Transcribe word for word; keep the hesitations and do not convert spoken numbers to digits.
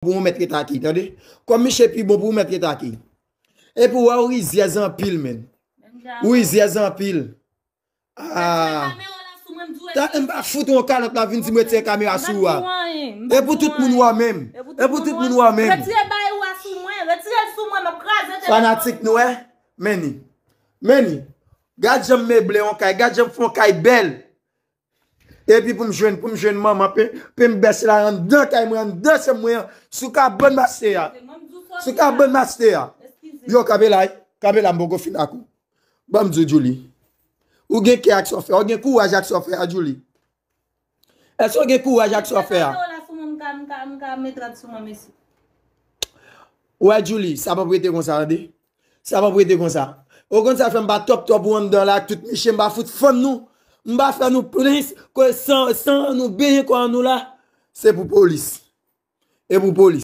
pou ou mèt ret ak li, tande. Kòm misye pi bon pou ou mèt ret ak li. Epi w wè ou rizyèz anpil, menn. Ou rizyèz anpil. Ah. Tande, m pa fout yon kalòt la vin di m retire kamera sou ou a. E pou tout moun wè menm. E pou tout moun wè menm. Retire bay ou a sou mwen. Retire l sou mwen, m ap kraze telefòn. Fanatik nou, wè. Menni. Menni. Gad jan m meble yon kay. Gad jan m fè yon kay bèl. Epi pou m jwenn, pou m jwenn manman, pe, pe m bèse la anndan kay mwen, anndan chanm mwen an, sou kabann maste a. Sou kabann maste a. Yo, kanpe la, kanpe la, m poko fin ak ou. Ban m di w, Djouly. Ou gen kè ak sa w fè a, ou gen kouraj ak sa w fè a, Djouly. Èske ou gen kouraj ak sa w fè a? Ou wè, Djouly, sa p ap rete konsa, tande. Sa p ap rete konsa. Ou konn sa fè m pa twòp twòp ou anndan la ak tout mesye, m pa fout fann nou. M pa fè nou plens, ke san, san nou benyen kò nou la. Se pou polis. E pou polis.